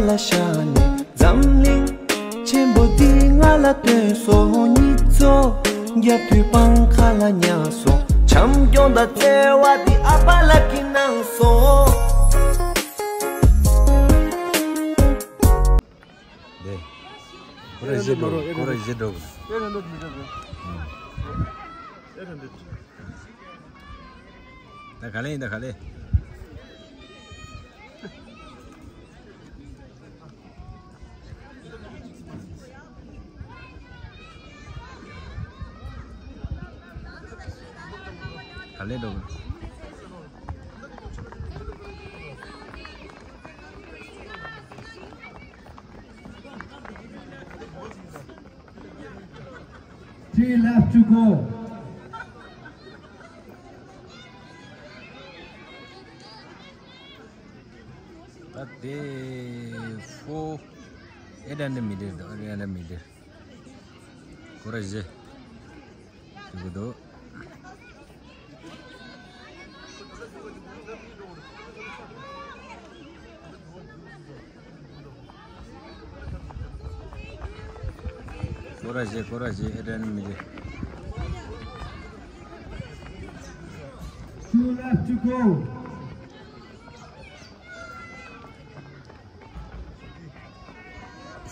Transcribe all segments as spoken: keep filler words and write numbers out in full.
ལ་ཤར་ནས་འཛམ་གླིང་ཆེན་པོ་འདི་ང་ལ་སྟོན་སོང་། ཉིས་སྟོང་བརྒྱད་དུས་སྤང་ཁ་ལ་ཉལ་སོང་། བྱམས་སྐྱོང་དང་བརྩེ་བ་འདི་ཨ་ཕ་ལགས་ཀྱིས་གནང་སོང་། འདི། ཁོ་ར་བཞི་འགྲོ། ཁོ་ར་བཞི་འགྲོ་དགོས། ད་ག་ལེ་ཡིན་ད་ག་ལེ། ག་ལེ་འགྲོ། Three left to go. ད་དེ་ཕོ་ཨེ་ད་ནི་མི་འདིར་དོ་ཨེ་ད་ནི་མི་འདིར་ཁོ་ར་བཞི་ཞུ་གི་འདུག་ཁོ་ར་བཞི་ཁོ་ར་བཞི་ཨེ་ད་ནི་མི་འདིར། Two left to go.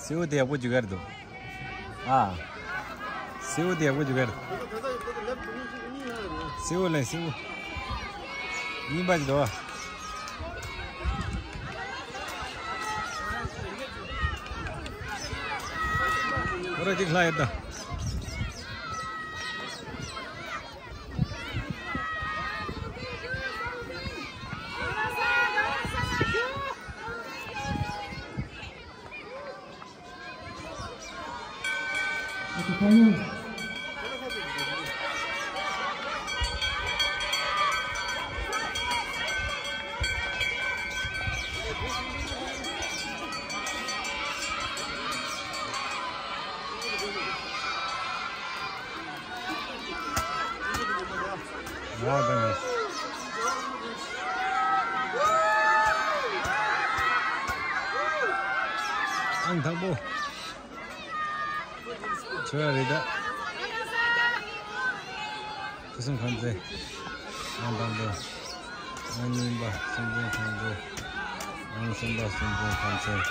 སེའུ་དེ་ཡག་པོ་རྒྱུག་གར་འདུག་ཨ། སེའུ་དེ་ཡག་པོ་རྒྱུག་གར། སེའུ་ལེན་སེའུ། གཉིས་པ་ཅིག་འདུག་ཁོ་ར་གཅིག་ལྷག་ཡོད་ད། ཨང་དང་པོ། ཆོས་རེད་ད། ཁྲི་སྲོང་ཁམས་ཚན། ཨང་དང་པོ། ཨང་གཉིས་པ་སྲོང་བཙན་སྒམ་པོ། ཨང་གསུམ་པ་སྲོང་བཙན་སྒམ་ཚན།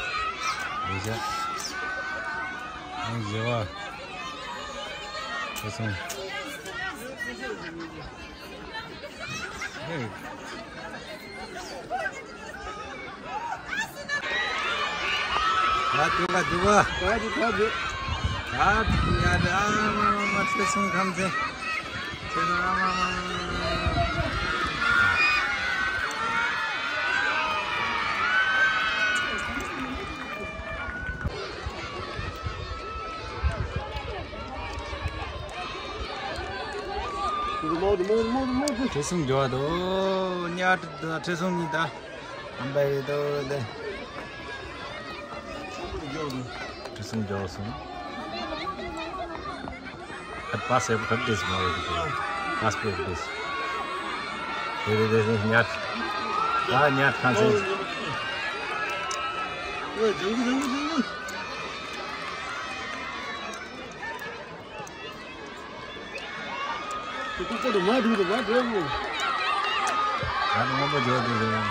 རེད་ཤག་ཨང་བཞི་པ་ཁྲི་སྲོང་། ཧེ། ད་འདུག་ག་འདུག་ག་ད་འདུག་ག་འདུག་ད་འདུག་ཡ་ད་ཨ་མ་མ་མ་ཁྲི་སྲོང་ཁམས་ཚན། ཁྲི་སྲོང་ཨ་མ་མ་མ་མ། ཁྲི་སྲོང་འགྱོ་བ་དོ། ཉག་ཁྲི་སྲོང་གཉིས་ད། ཨམ་པ་རེད་དོ་དེ། ཁྲི་སྲོང་འགྱོ་སོང་། ཁ་པར་སེ་ཁ་དེ་སི་མ་རེད་དོ། པཱས་པོར་ཊི་དེ་སི། དེ་རེད་དེ་ཉག་ད་ཉག་ཁང་སེ། ཁོ་ཁོ་ཁོ་མ་འགྲོ་དུ་མ་འགྲོ་མོ། ང་ནི་སྔོན་པོ་འཇོག་དུ་རེད།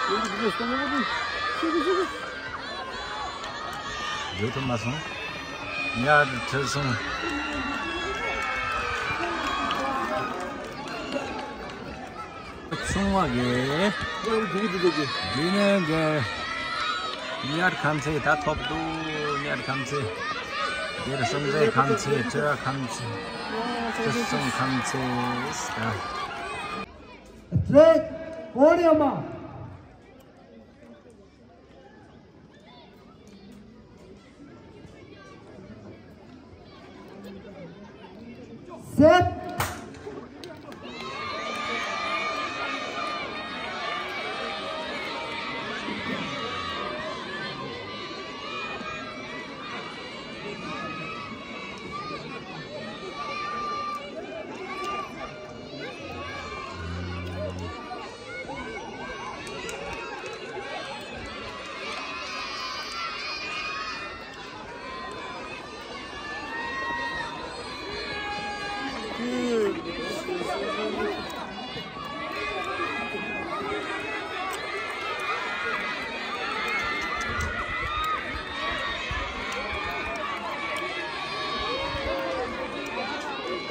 སྔོན་པོ་འཇོག་སྟོང་པོ་འཇོག་ཐུབ་མ་སོང་། ཉག་ཁྲི་སྲོང་། ཆུང་བ་གི། འདི་ནས་གི། ཉག་ཁམས་ཚན་ད་ཐོབ་འདུག་ཉག་ཁམས་ཚན། དེར་སྲོང་བཙན་ཁམས་ཚན། ཁྲི་རལ་ཁམས་ཚན། ཁྲི་སྲོང་ཁམས་ཚན། ད། Straight podium. Set.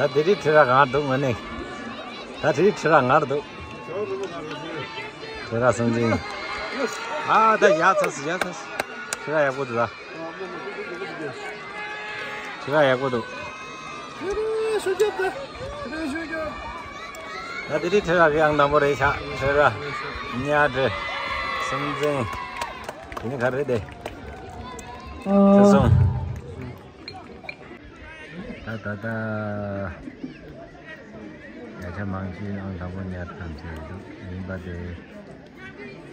ད་དེ་རིང་ཁྲི་ར་ངར་འདུག་ངོ་ནས། ད་དེ་རིང་ཁྲི་ར་ངར་འདུག་ཁྲི་ར་སྲོང་བཙན། ཨ་ད་ཡག་ཚར་སོང་ཡག་ཚར་སོང་། ཁྲི་ར་ཡག་པོ་འདུག་ད། ཁྲི་ར་ཡག་པོ་འདུག་ད་དེ་རིང་ཁྲི་ར་གི་ཨང་དང་པོ་རེད་ཤག་ཁྲི་ར། གཉའ་ཁྲི། སྲོང་བཙན། དེ་ནི་ག་རེད་དེ། ཁྲི་སྲོང་། ད་ད་ད། ཡ་ཆ་མང་ཆེ་ཨང་དང་པོ་གཉའ་ཁྲི་ཐམས་ཅད་འདུག་ཡིན་པ་དེ།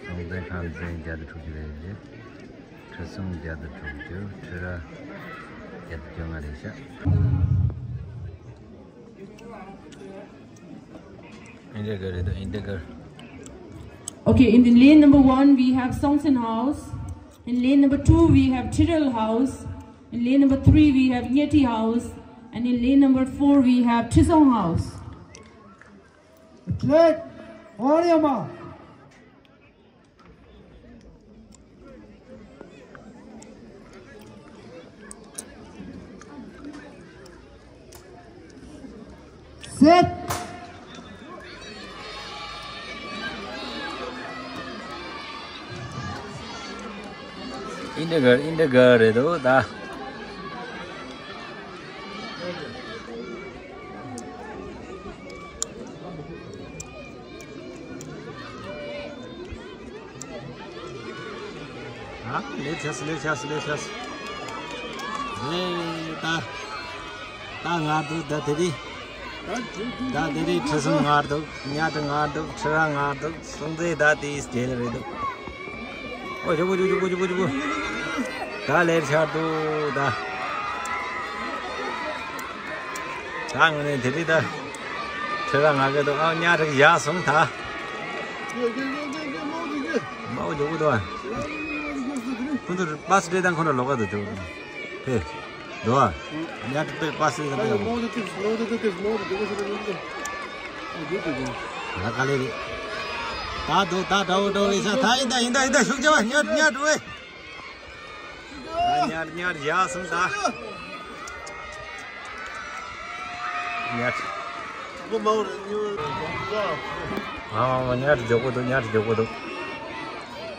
སྲོང་བཙན་ཁང་བཙན་བརྒྱ་དང་དྲུག་ཅུ་རེད་དེ། ཁྲི་སྲོང་བརྒྱ་དང་དྲུག་ཅུ། ཁྲི་ར་བརྒྱ་དང་བཅོ་ལྔ་རེད་ཤག་ཨིན་དེ་གར་རེད་དོ། ཨིན་དེ་གར། Okay, in the lane number one, we have Songtsen House. In lane number two, we have Chiral House. In lane number three, we have Nyeti House. And in lane number four, we have Chisong House. Athlete, Oriama. Set. ཨིན་དེ་གར། ཨིན་དེ་གར་རེད་དོ་ད། ཨ། ལེ་ཆས་ལེ་ཆས་ལེ་ཆས། ཨེ་ད། ད་ངར་འདུག་ད་དེ་རིང་། ད་དེ་རིང་ཁྲི་སྲོང་ངར་འདུག་གཉའ་ཁྲི་ངར་འདུག་ཁྲི་ར་ངར་འདུག་སྲོང་བཙན་ད་དེའི་རྗེས་ལ་རེད་འདུག་ཨོ་ཇོ་བོ་ཇོ་བོ་ཇོ་བོ་ཇོ་བོ། ད་ལེར་ཆར་འདུག་ད། ད་ངོ་ནས་དེ་རིང་ད། ཁྲི་ར་ང་གི་འདུག་ཨ་གཉའ་ཁྲི་ཡར་སོང་ད། མའོ་ཇོ་བོ་འདུག་ཨ། ཁོ་ཚོ་པ་སི་ཏྲེ་དང་ཁོ་ར་ལོག་ག་འདུག་ཇོ་བོ་ཕེ། འདུག་ཨ། གཉའ་ཁྲི་པས་པ་སི་ཏྲེ་དང་ཁོ་ར། ལ་ཀ་ལེ་རེད། ད་འདུག་ད་དགྲ་བོ་དགྲ་བོ་ལས་ས་ད་ཡིན་ད་ཡིན་ད་ཡིན་ད་ཤུགས་རྒྱབ་པ་གཉའ་གཉའ་འགྲོ་བས། ད་གཉའ་གཉའ་ཡར་སོང་ད། གཉའ། ཨ་མ་མ་གཉའ་མགྱོགས་པོ་འདུག་གཉའ་མགྱོགས་པོ་འདུག་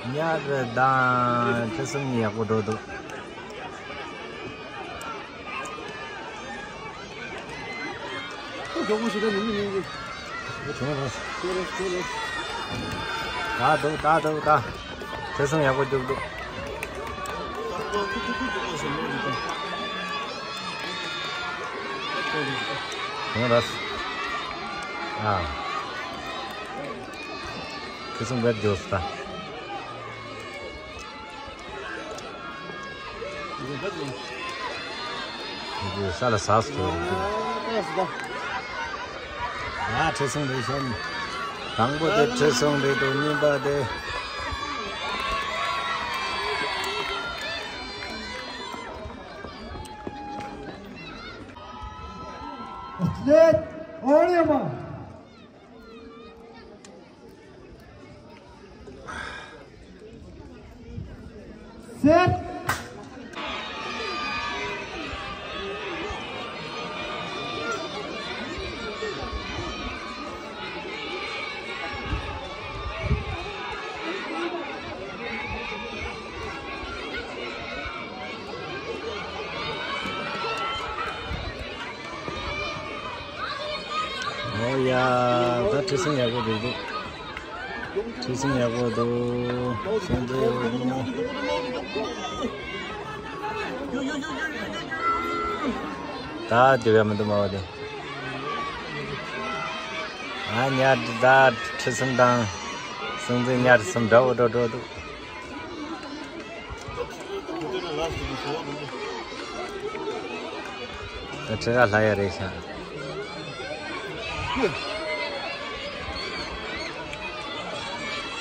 གཉའ་དང་ཁྲི་སྲོང་གཉིས་ཡག་པོ་འགྲོ་འདུག་མགྱོགས་པོ་ཞིག་ད་ནི་མི་ཉན་གི། ཁྱོད་རང་ཁྱོད་རང་ཁྱོད་རང་། ད་འདུག་ད་འདུག་ད། ཁྲི་སྲོང་ཡག་པོ་རྒྱུགས་འདུག་ཁྱོད་རང་། ཨ། ཁྲི་སྲོང་བེད་འགྱོ་སོང་ད། ས་ལ་ཟགས་སོང་། ཨ་ཁྲི་སྲོང་རེད་ཤག་དང་པོ་དེ་ཁྲི་སྲོང་རེད་འདུག་གཉིས་པ་དེ། Athlete Oriama. Set. ཨོ་ཡ། ད་ཁྲི་སྲོང་ཡག་པོ་འདུག་ཁྲི་སྲོང་ཡག་པོ་འདུག་སྲོང་བཙན་ཡག་པོ་འདུག་ད་རྒྱུག་ཡ་མི་འདུག་མ་བ་དེ། ཨ་ཉ་ད་ཁྲི་སྲོང་དང་སྲོང་བཙན་ཉ་ཁྲི་སྲོང་འདྲ་བོ་འགྲོ་འགྲོ་འདུག་ད་ཁྲི་ར་ལྷ་ཡ་རེད་ཤག་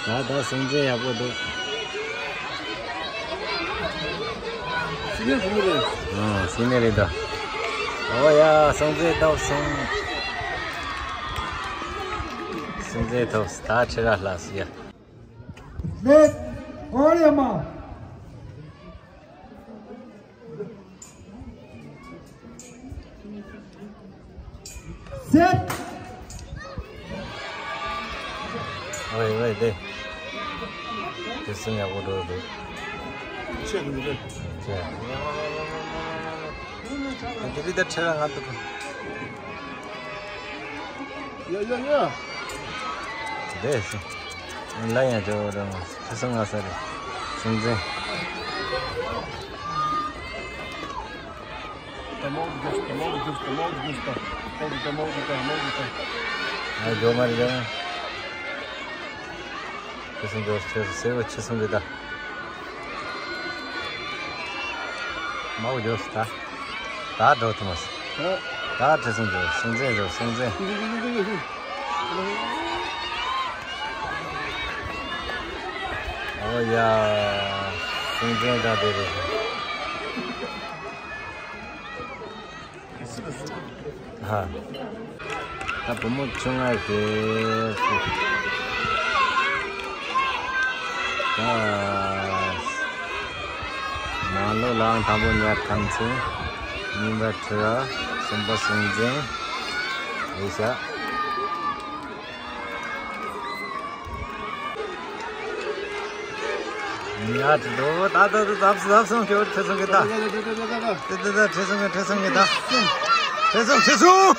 ད་ད་སྲོང་བཙན་ཡག་པོ་འདུག་སྲིད་ནས་བུ་མོ་རེད། ཨ་སྲིད་ནས་རེད་ད། ཨོ་ཡ་སྲོང་བཙན་ཐོབ་སོང་། སྲོང་བཙན་ཐོབ་ད་ཁྲི་ར་ལྷ་སི་ཡ། Athlete Oriama. ཝེ་ཝེ་དེ། དེ་སུ་ཡག་པོ་འགྲོ་འདུག་ཆེ་འདུག་རེད། ཆེ། དེ་རི་ད་ཁྲེ་ར་ང་ཏུ་ཁུ། ཡ་ཡ་ཡ། དེ་སུ། ལ་ཡང་ཇོ་རང་ཁ་སང་ང་ས་རེད། སུང་ཙེ། ཨ་ཇོ་མ་རེད་ཇོ་མ། ཁྱེད་སུང་ཇོ་ཁྱེད་སུ་སེ་བོ་ཁྱེད་སུང་གི་ད། མའོ་ཇོ་སུ་ད། ད་འགྲོ་ཐུབ་མ་སོང་། ད་ཁྲི་སྲོང་ཇོ་སྲོང་བཙན་ཇོ་སྲོང་བཙན། ཨོ་ཡ། སྲོང་བཙན་ད་དེ་རེད། ཧ། ད་བུ་མོ་ཆུང་ང་ཞིག་ད། ནང་ལོགས་ལའང་དང་པོ་ཉལ་ཁམས་ཚེ། གཉིས་པ་ཁྲི་ར། གསུམ་པ་སྲོང་བཙན། རེད་ཤག་ཉལ་ཁྲི་འདུག་ད་ད་ད་ཟབ་ཟབ་སོང་ཁྱོད་ཁྲི་སྲོང་གི་ད། ད་ད་ད་ཁྲི་སྲོང་གི་ཁྲི་སྲོང་གི་ད། ཁྲི་སྲོང་ཁྲི་སྲོང་།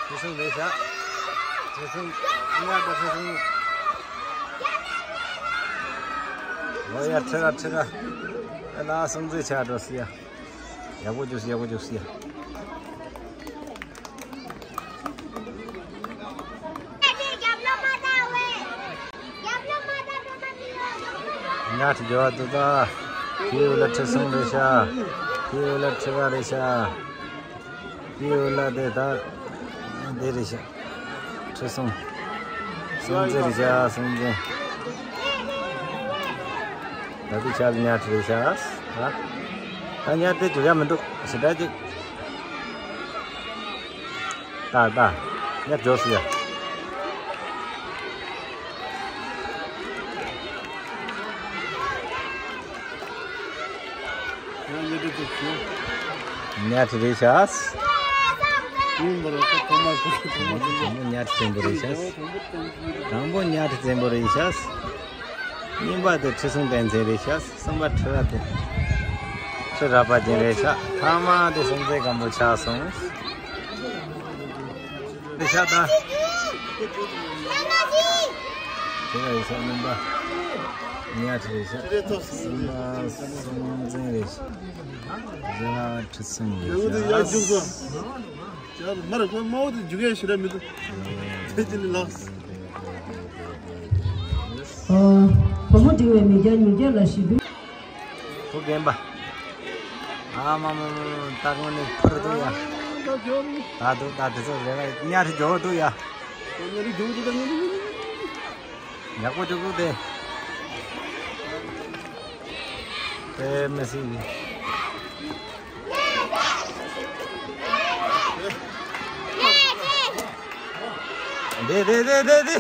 ཁྲི་སྲོང་རེད་ཤག་ཁྲི་སྲོང་། ཉལ་ད་ཁྲི་སྲོང་། ཨོ་ཡ་ཁྲི་ར་ཁྲི་ར། ཨ་ལ་སྲོང་བཙན་ཆགས་འགྲོ་སི་ཡ། ཡག་པོ་བྱུགས་སི་ཡག་པོ་བྱུགས་སི་ཡ། ཉལ་ཁྲི་འགྱོ་བ་འདུག་ད། དེའི་འོག་ལ་ཁྲི་སྲོང་རེད་ཤག་དེའི་འོག་ལ་ཁྲི་ར་རེད་ཤག་དེའི་འོག་ལ་དེ་ད། དེ་རེད་ཤག་ཁྲི་སྲོང་། སྲོང་བཙན་རེད་ཤག་སྲོང་བཙན། ད་དེ་ཆ་ལ་ཉལ་ཁྲི་རེད་ཤག་ད། ད་ཉལ་དེ་འགྱོ་ཡ་མི་འདུག་ཞེ་དྲག་ཅིག་ད་ད། ཉལ་འགྱོ་སི་ཡ། ཉལ་ཁྲི་རེད་ཤག་ཉལ་ཁྲི་བཙན་པོ་རེད་ཤག་དང་པོ་ཉལ་ཁྲི་བཙན་པོ་རེད་ཤག་གཉིས་པ་དེ་ཁྲི་སྲོང་ལྡེ་བཙན་རེད་ཤག་གསུམ་པ་ཁྲི་ར་དེ། ཁྲི་རལ་པ་ཅན་རེད་ཤག་ཐ་མ་དེ་སྲོང་བཙན་སྒམ་པོ་ཆགས་སོང་། དེ་ཤག་ད། དེ་ལ་ཡོད་ཤག་གཉིས་པ། ཉལ་ཁྲི་རེད་ཤག་གསུམ་པ་སྲོང་བཙན་རེད་ཤག་བཞི་པ་ཁྲི་སྲོང་རེད་ཤག་ཡ་མར་ཁོའི་དམར་པོ་དེ་འཇུག་ཡ་ཞེ་དྲག་མི་འདུག་དེ་དེ་ནི་ལགས། ཨོ། བུ་མོ་འབྲིང་བའི་མི་སྐྱ་ཉིས་བརྒྱ་ལ་ཞི་དུས། བུ་རྒན་པ། ཨ་མ་མ་མ་མ་ད་དངོས་གནས་ཕུར་འདུག་ཡ། ད་འདུག་ད་དེ་ཚོ་རེ་བ་ཉལ་ཁྲི་འགྱོ་འདུག་ཡ། ཉལ་ཁྲི་འགྱོ་འདུག་ད་ཉལ་ཁྲི་འགྱོ་འདུག་ཉལ་ཁྲི་འགྱོ་འདུག་དེ། དེ་མི་སྲིད་གི། དེ་དེ་དེ་དེ་དེ།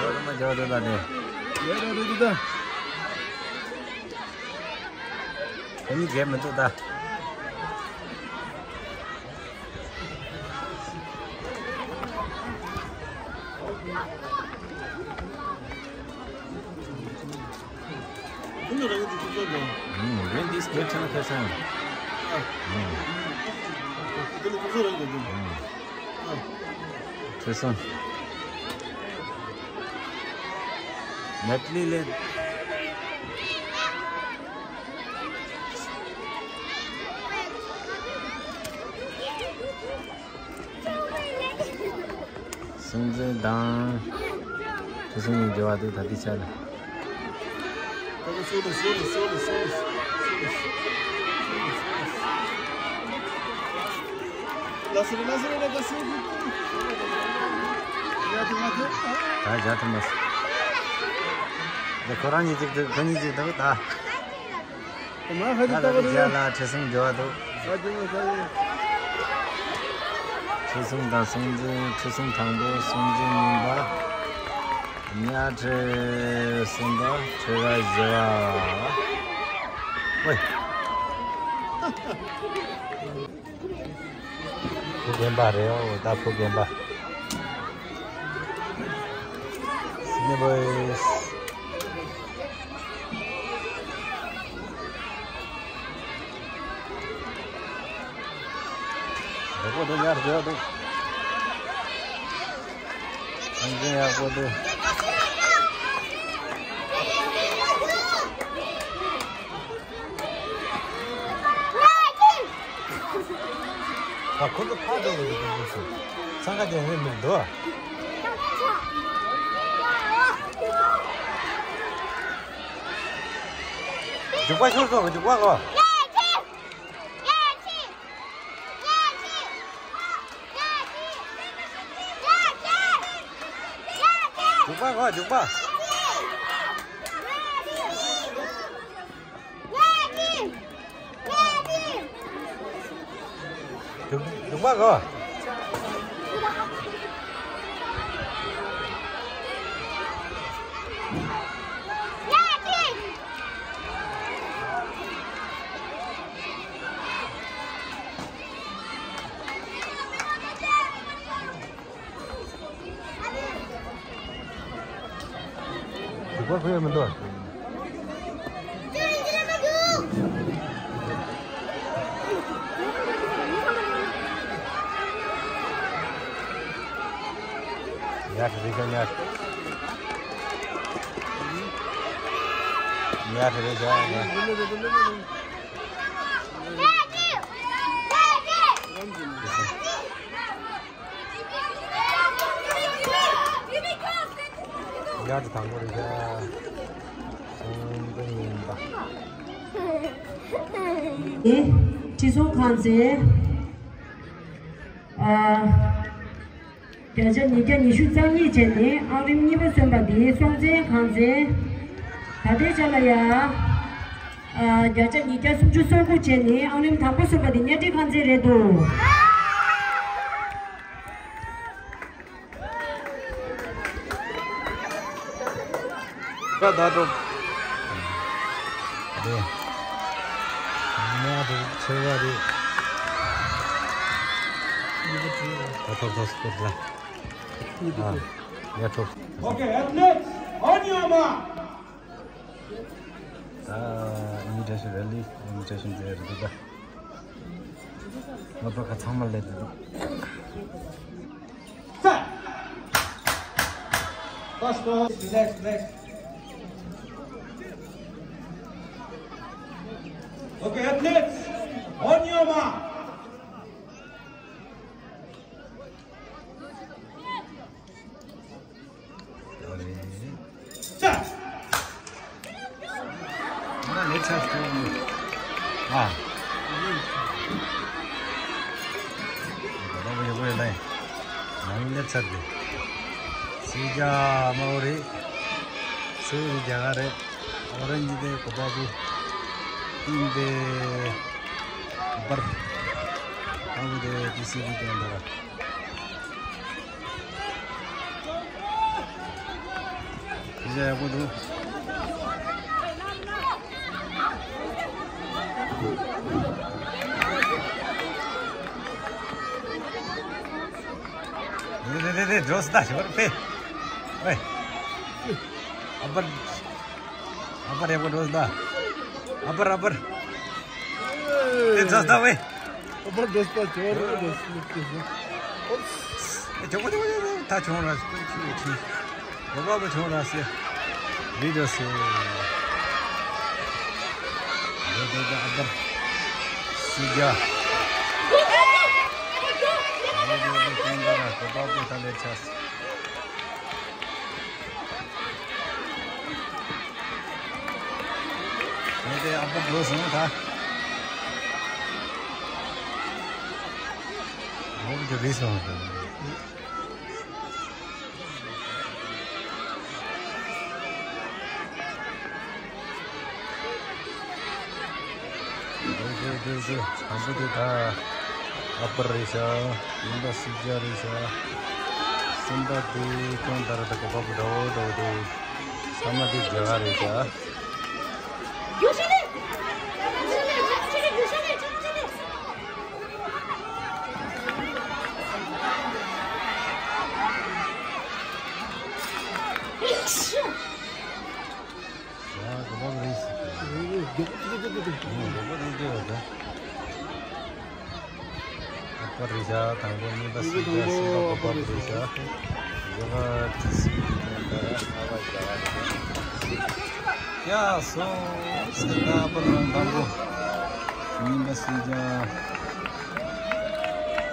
ཡོད་མ་འཇོག་འདུག་ད་དེ། ཡོད་རེད་འདུག་ད། ཁོ་གཉིས་རྒྱལ་མི་འདུག་ད། ཁྱོད་རང་གི་དུས་ཚོད་དང་། ཨུམ། ཡིན་འདི་སྐད་ཆ་ན་ཁ་སང་། ཨ། ཨུམ། ཁྱོད་ཚོ་རང་གི་དུས། ཨུམ། ཨ། ཁྲི་སྲོང་། ནེ་ཏི་ལི་ལེ། སྲོང་བཙན་དང་། ཁྲི་སྲོང་གཉིས་འབྱོར་བ་དེ་ད་ལྟའི་ཆ་ལ། ད་བཞག་ཐུབ་མ་སོང་། ད་ཁོ་རང་གཉིས་གཅིག་འདུག་ཁོ་གཉིས་གཅིག་འདུག་ད། ད་ལྟ་རྒྱ་ལ་ཁྲི་སྲོང་འགྱུར་བ་འདུག་ཁྲི་སྲོང་དང་སྲོང་བཙན། ཁྲི་སྲོང་དང་པོ། སྲོང་བཙན་གཉིས་པ། ཉལ་ཁྲི་གསུམ་པ། ཁྲི་ར་བཞི་པ། ཝེ། ཕུ་རྒན་པ་རེད། འོ་ད་ཕུ་རྒན་པ། སི་ནི་བོ་ཡིས། ཡག་པོ་འདུག་ཉར་བྱས་འདུག་ཨང་ཅན་ཡག་པོ་འདུག་ཨ་ཁོ་ཚོ་ཕར་འགྲོ་གི་འདུག་ཁོ་ཚོ་འཚང་ཁ་རྒྱག་ཡས་མི་འདུག་འཇུག་པ་ཤོར་སོང་། འཇུག་པ་གོ། འཇུག་པ་གོ། འཇུག་པ། འཇུག་འཇུག་པ་གོ། འཇུག་པ་ཕུད་ཡས་མི་འདུག་ཉལ་ཁྲི་རེད་ཤག་ཉལ་ཁྲི། ཉལ་ཁྲི་རེད་ཤག་ཉལ་ཁྲི། ཡ་དེ་དང་པོ་རེད་ཤག་སོང་པ་ཡིན་པ། ཨེ། ཁྲི་སྲོང་ཁང་ཚན། ཨ། བརྒྱ་ཆ་ཉིས་བརྒྱ་ཉི་ཤུ་རྩ་གཉིས་བྱས་ནས་ཨང་རིམ་གཉིས་པ་སོན་པ་འདི་སྲོང་བཙན་ཁང་ཚན། ད་ལྟའི་ཆ་ལ་ཡ། ཨ། བརྒྱ་ཆ་ཉིས་བརྒྱ་སུམ་ཅུ་སོ་དགུ་བྱས་ནས་ཨང་རིམ་དང་པོ་སོན་པ་འདི་གཉའ་ཁྲི་ཁང་ཚན་རེད་འདུག་ད་ད་འགྲོ། རེད། ཉལ་ཁྲི་ཆེ་བ་རེད། ད་ཐོབ་ཐོབ་སུ་ལ། ཨ། ཉལ་ཐོབ། Okay, athletes, on your mark. ད་invitation, relief invitation ཟེར་རེད་ད། ང་ཚོ་ཁ་ཚང་མ་སླེབས་འདུག First of all, relax, relax. Okay, athletes, on your mark. Start. ལེགས་ཆ་སྟོན། ཨ། ད་ལྟ་བུ་ཡོད་པོ་ཡོད་ལེ། ང་ལེགས་ཆ་དེ། སི་རྒྱ་དམར་པོ་རེད། སེའུ་རེད་རྒྱ་གར་རེད། ཨོ་རེ་ཇི་དེ་གོ་པ་བུ། ཏིང་དེ་འབར། ཨ་བུ་དེ་ཏི་སི་དེ་དེ་འདྲ། ཡག་པོ་འདུག་རེད་རེད་རེད། འགྲོ་སི་ད་ཞོར་ཕེ། ཨོའི། ཨ་པར། ཨ་པར་ཡག་པོ་འགྲོ་སི་ད། ཨ་པར་ཨ་པར། དེ་འགྲོ་སི་ད་ཝེ། ཨ་པར་འགྲོ་སི་ད་ཞོར་འགྲོ་སི་ད། ཨོ། ཨེ་ཇོ་གོ་ཇོ་གོ་ཇོ་གོ་ད་ཆུང་ར་ཆུང་ཆུང་ཆུང་། གོ་པ་བུ་ཆུང་ར་སི། བི་ཌི་ཡོ་སི། རེད་རེད་རེད། ཨ་པར། སི་རྒྱ། རེད་རེད་རེད། ཀན་ད་ར་གོ་པ་བུ་ད་ལེ་ཆ་སི། ངས་དེ་ཨ་པར་འགྲོ་སོང་ད། འགྲོ་གི་རེད་སོང་ད། འགྲོ་འགྲོ་འགྲོ་འགྲོ། དང་པོ་དེ་ད་ཨ་པར་རེད་ཤག་ཡིན་པ་སི་རྒྱ་རེད་ཤག་སེམས་པ་དེ་ཁྱོད་ལྟར་དུ་གོ་བབ་འདྲ་བོ་འདྲ་བོ་དེ་ཚང་མ་དེ་རྒྱ་གར་རེད་ཤག་ཡ་གོ་བབ་རེད་ཟེར་གི། ཨོ་གོ་བབ་རེད་ཟེར་གི་བ་ད། ཨ་པ་རེད་ཤག་དང་པོ་གཉིས་པ་གསུམ་པ་གསུམ་པ་གོ་བབ་རེད་ཤག་བཞི་པ་ཏི་སི་ཝི་དང་ལྔ་པ་རྒྱ་གར་རེད། ཡ་སོ་སི་ལྔ་པ་རང་དང་པོ་གཉིས་པ་སུ་ཇ་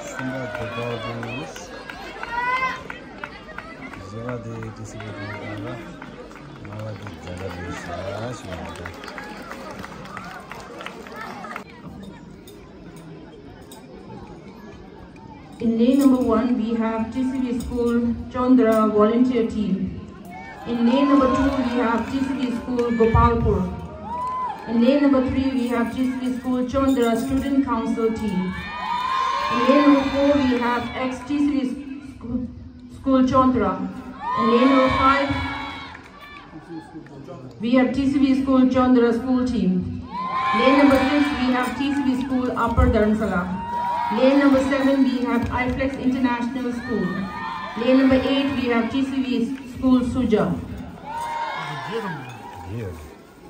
གསུམ་པ་གོ་བབ་རེད། བཞི་པ་དེ་ཏི་སི་ཝི་དང་ལྔ་པ་དེ་རྒྱ་གར་རེད་ཤག་ཞུ་བ་དང་། In lane number one, we have T C V School Chandra Volunteer Team. In lane number two, we have T C V School Gopalpur. In lane number three, we have T C V School Chandra Student Council Team. In lane number four, we have ex-T C V School, School Chandra. In lane number five, we have T C V School Chandra School Team. Lane number six, we have T C V School Upper Dharamsala. Lane number seven, we have iFlex International School. Lane number eight, we have T C V School Suja.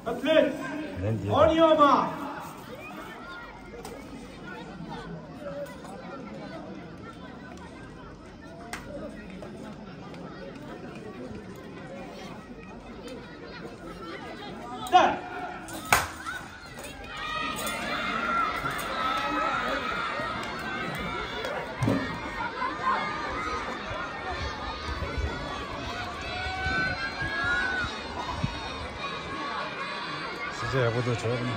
Athletes, on your mark. ཤེས་བྱ་ཡག་པོ་འདུག་ཆོག་ཡང་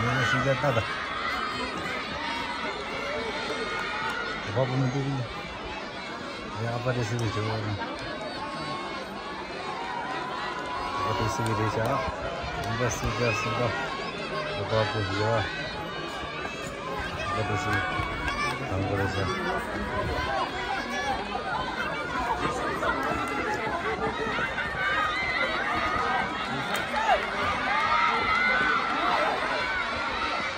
ན་ཤིང་ཆ་ལྟ་ད། བ་བུ་མི་འདུག་ཡ། ཨ་པ་ཏི་སི་ཝི་ཅོ། ཨ་པ་ཏི་སི་ཝི་རེད་ཤག་ཨ་པ་སི་ཅ་སི་པ། ཨ་པ་པུ་ཡ། ཨ་པ་ཏི་སི་ཝི། དང་པོ་རེད་ཤག་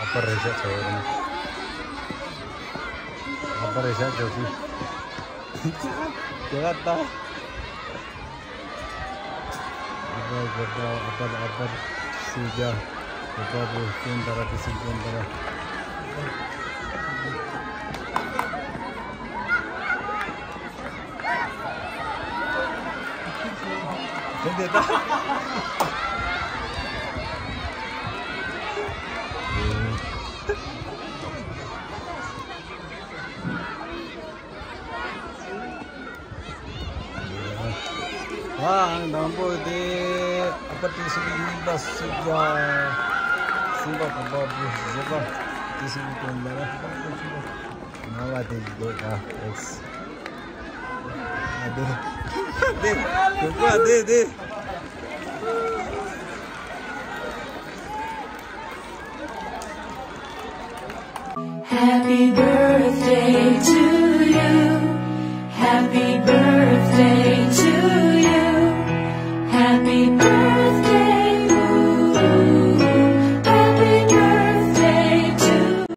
ཨ་པ་རེད་ཤག་ཆ་བོ་རེད། ཨ་པ་རེད་ཤག་ཆ་བོ་ཞིག་དེ་ག་ལྟ། ཨ་པ་གོ་པ། ཨ་པ་ཨ་པ་སུ་ཇ། གོ་པ་པོ་སྐྱོན་དར་དེ་སུ་སྐྱོན་དར། དེ་འདི་ལྟ། ཨང་དང་པོ་དེ་ཨ་པ་ཏི་སི་ཝི། གཉིས་པ་སུ་ཇ། གསུམ་པ་གོ་པ་པོ། བཞི་པ་ཏི་སི་ཝི་དང་ལ་ར། ལྔ་པ་དེ་གི་སྒོ་ད་ཨེགས། ཨ་དེ་དེ་དེ་དེ་དེ། Happy birthday to you. Happy birthday